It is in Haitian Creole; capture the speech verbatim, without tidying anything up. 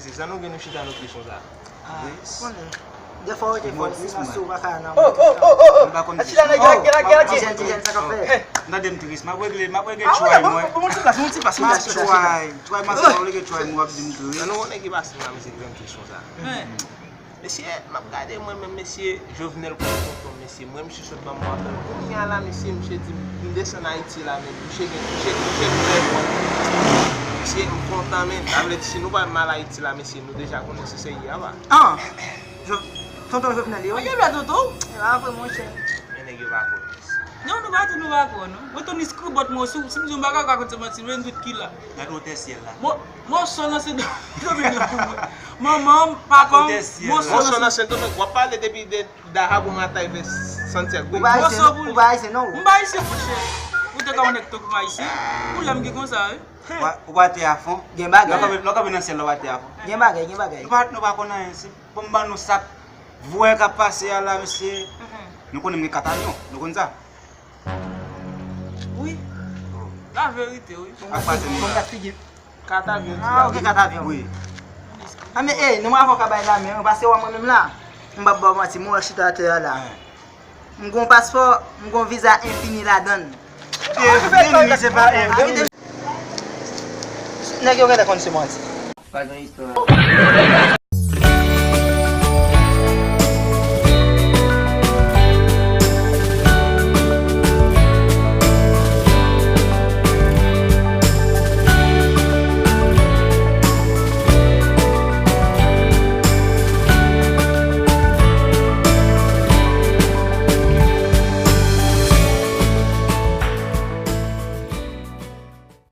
Se sa nou gen nou chita nou tris konsa. Ah, konnen. Defwa ou te fò silans ou pa ka nan. Oh, oh, oh, oh, oh. M pa konn tris. Chita nan gèlè, gèlè, gèlè. Ti jèn, ti jèn, sa k ap fèt? Hey, tande m tris, m ap regle, m ap regle tchway mwen. Pou moun ti plas, moun ti plas, m ap tchway, tchway m ap regle tchway mwen, w ap di m tris. Nan nou konnen ki pase nan mizik grenn tris konsa. Mesye, m ap gade mwen menm, mesye, Jovenel konn tonton, mesye, mwen, misye sot ban mwen apèl. Kounye a la, mesye, misye di m, m desann Ayiti la, men misye gen, misye, misye trè bon. Mesye, m kontan, men. Sa vle di, si nou pa mal Ayiti la, mesye, nou deja konnen se sèye a va. Ah! Jo-, tonton Jovenel, yo. Mwen gen vle tonton. E pa vre, monchè. Men nèg yo pa konnen. Non, nou pa di nou pa kwè, non. Mwen, Tony Scribot, mwen, si, si m di yon bagay, ou ka konn se manti, men m tout ki la. Gade wotè syèl la. Mo-, moso nan Sendomeng pou mwen. Manman m, papa m, moso nan Sendomeng. W ap pale depi de Dahab ou atay vè Santiago. Ou pa ayisyen, non? Ou pa ayisyen, non? M pa ayisyen, monchè. Ou te ka yon nèg tonton ayisyen. Ou lè m gen konsa, wi. Ou pa te a fon. Gen bagay. Lè w kanpe nan syèl la, ou pa te a fon. Gen bagay, gen bagay. Nou pa, nou pa konn anyen. Se pou m ban nou sa k vwè k ap pase a la, mesye. Nou konnen m gen kat avyon. Nou konn sa? Wi. La verite, wi. Ak pase nou la. Kat avyon, ti la. Ah, ok, kat avyon. Wi. Ah, men, eh, nou mwen avòka bay la, men, pase wè mwen menm la. M p ap ba w manti, mwen wè chita atè a la. M gon paspò, m gon viza enfini ladann. Enfini, se pa enfini. Nèg yo gentan konn se manti. Pa gen istwa.